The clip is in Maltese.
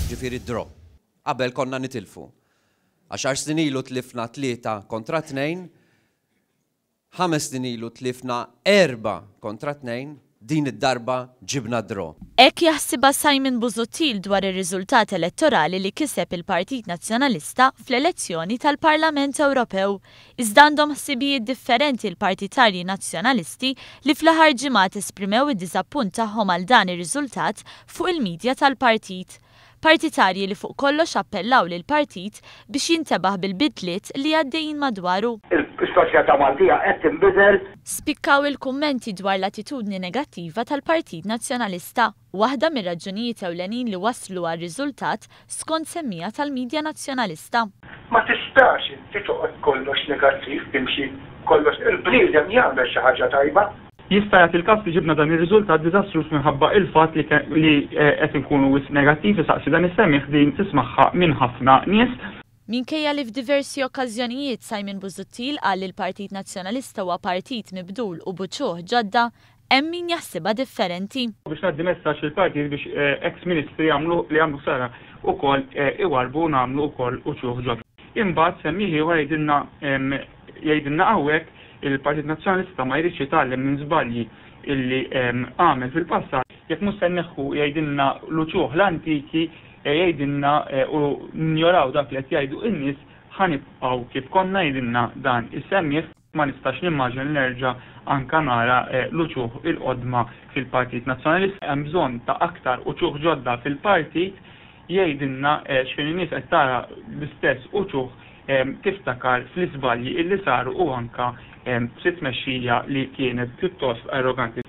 Ġifieri draw. Qabel konna nitilfu. Għaxar snin ilu tlifna 3-2, 5 snin ilu tlifna 4-2, din id-darba ġibna draw. Hekk jaħsibha Simon Busuttil dwar ir-riżultat elettorali li kiseb il-Partit Nazzjonalista fl-elezzjoni tal-Parlament Ewropew. Iżda għandhom ħsibijiet differenti l-partitarji nazzjonalisti li fl-aħħar ġimgħat esprimew id-diżappunt tagħhom għal dan ir-riżultat fuq il-midja tal-partit. Partitarji li fuq kollox appellaw lill-partit biex jintebaħ bil-bidliet li għaddejjin madwaru. Is-soċjetà Maltija qed tinbidel. Spikkaw il-kummenti dwar l-attitudni negattiva tal-Partit Nazzjonalista, waħda mir-raġunijiet ewlenin li waslu għar-riżultat skont semmija tal-midja nazzjonalista. Ma tistax inti toqgħod kollox negattiv timxi kollox, il-bniedem jagħmel xi ħaġa tajba. Jista' jagħti l-każ li ġibna dan ir-riżultat diżastruż minħabba il-fatt li li qed inkunu wisq negattiv, isaqsi dan is-semmiegħ din tismagħha minn ħafna nies. Minkejja li f'diversi okkażjonijiet Simon Busuttil qal li l-Partit Nazzjonalista huwa partit mibdul u b'uċuħ ġodda, hemm min jaħsibha differenti. Biex ngħaddi messaġġ lill-partit biex ex-ministri jagħmlu li għamlu ħsara wkoll iwarrbu u nagħmlu wkoll uċuħ ġodda. Imbagħad semmiegħ ieħor jgħidilna jgħidilna hawnhekk il-Partit Nazzjonalista ma jridx jitgħallem minn żbalji illi għamel fil-passat. Jekk mhux se nneħħu jgħidilna l-uċuħ l-antiki jgħidilna u ninjoraw dak li qed jgħidu n-nies ħa nibqgħu kif konna jgħidilna dan is-semmiegħ. Ma nistax nimmaġina li nerġa' anka nara l-uċuħ il-qodma fil-Partit Nazzjonalista. Hemm bżonn ta' aktar uċuħ ġodda fil-partit jgħidilna x'ħin in-nies qed tara l-istess uċuħ tiftakar fl-iżbalji illi saru u anka fit-tmexxija li kienet pjuttost arroganti.